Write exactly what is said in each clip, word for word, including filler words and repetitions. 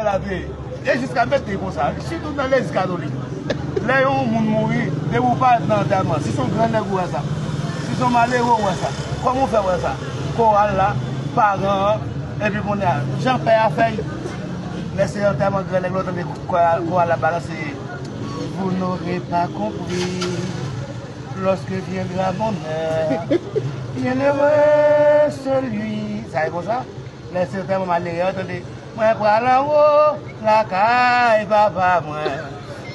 Gade, e jiska mete konsa, sitou nan legliz katolik. Lè yon moun mouri, depi w parèt nan antèman, si se yon gran nèg ou wè sa, si se yon malere ou wè sa, kòman w fè wè sa? Koral la, paran an, epi kounye a, jan pè a fè l, lè se antèman gran nèg la, w tande koral, koral la balanse. Vous n'aurez pas compris lorsque viendra mon heure. Bienheureux celui. Sa e konsa? Lè se tèlman malere, w tande, mwen pral anwo lakay papa mwen.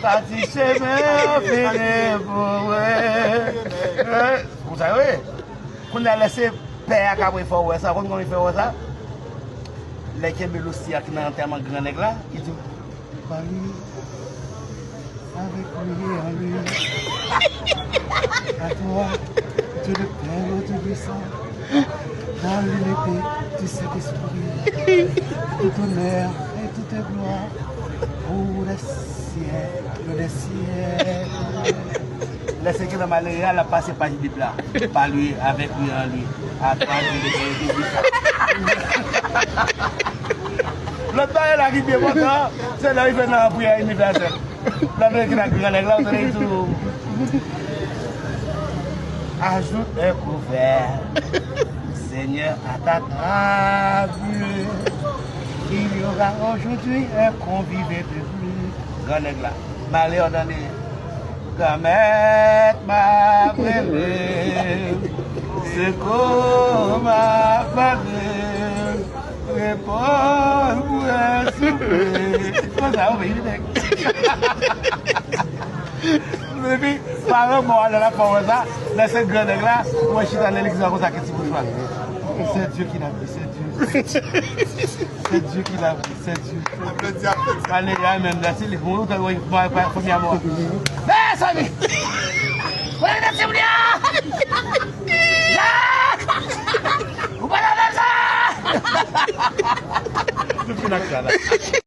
Pati chemen an fini pou mwen. Eh, konsa yo ye. Kounye a, lè se pè a k ap fè w wè sa, konn kòman li fè w wè sa? Lè kenbe losi a ki nan antèman gran nèg la, li di, Ba li, avec lui et en lui. À toi, Dieu le Père Tout-Puissant, dans l'unité du Saint-Esprit, tout honneur et toute gloire pour les siècles des siècles. Lè se ke nan malere a, l ap pase paj Bib la. Par lui, avec lui, en lui. À toi, Dieu le Père Tout-Puissant. Lòt bagay la ki pi enpòtan, se lè w rive nan priyè inivèsèl. Lè w rive nan gran nèg la, w tande l di w, ajoute un couvert, Seigneur, à ta table, il y aura aujourd'hui un convive de plus. Gran nèg la, malè w tande. Granmèt m ap rele, sekou m ap mande, reponn mwen souple. Konsa, ou vini nèg. Epi, paran mò a, lè l ap fè w wè sa, lè se gran nèg la, ou wè chita nan legliz la konsa, ki ti boujwa. C'est Dieu qui l'a pris, c'est Dieu. C'est Dieu qui l'a pris, c'est Dieu. Aplodi, aplodi. Alelouya, amen. Mèsi, li bon, ou te wè, pa, pa, premye mò. Mezanmi! Wè, mèsi, moun yo! Ya! Ou pa nan menm sa! Nou fin ak sa la.